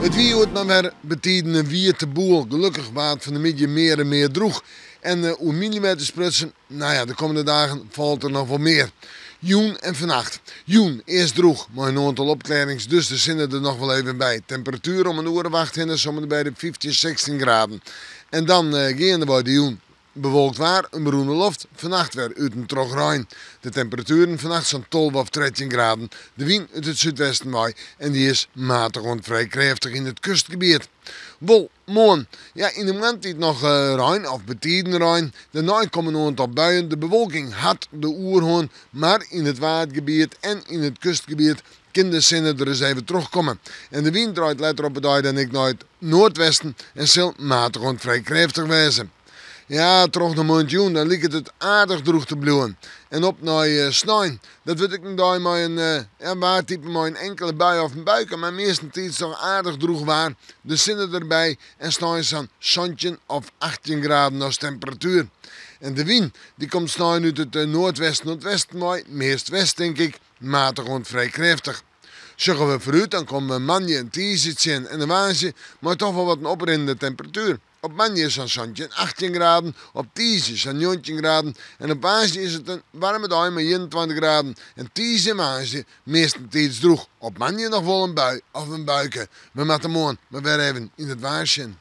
It wie hjoed mar wer betiden in wiete boel. Gelokkich waard fan 'e middei mear en mear drûch. En oer millimeter sprutsen, no ja, de kommende dagen falt der noch wol mear. Jûn en fannacht. Jûn earst drûch, mei in oantal opklearrings, dus de sinne der noch wol even by. Temperatuer om in oere of acht hinne, om en by de 15, 16 graden. En dan geandewei de jûn bewolkt waar, in berûne loft, fannacht wer út en troch rein. De temperatueren fannacht sa'n 12 of 13 graden. De wyn út it súdwesten wei en dy is matich oant frij krêftich yn it kustgebiet. Wol moarn, ja, yn de moarntiid noch rein of betiden rein. Dêrnei komme in oantal buien. De bewolking hat de oerhân, mar yn it Waadgebiet en yn it kustgebiet kin de sinne der ris even trochkomme. En de wyn draait letter op 'e dei dan ek nei it noardwesten en sil matich oant frij krêftich wêze. Ja, troch de moarntejûn dan liket it aardich drûch te bliuwen. En op nei snein, dat wurdt ek in dei mei in ja, waartype mei in inkele bui of in buike, mar meastentiids toch aardich drûch waar. De sinne derby en snein sa'n 17 of 18 graden as temperatuer. En de wyn, dy komt snein út it noardwesten oant westen wei, meast west tink ik, matich oant frij krêftich. Sjogge we foarút, dan komme we moandei en tiisdei tsjin en de woansdei mei toch wol wat in oprinnende temperatuer. Op moandei sa'n 17, 18 graden, op tiisdei sa'n 19 graden en op woansdei is it in waarme dei mei 21 graden. En tiisdei en woansdei meastentiids drûch. Op moandei noch wol in bui of in buike. We moatte moarn mar wer even yn it waar sjen.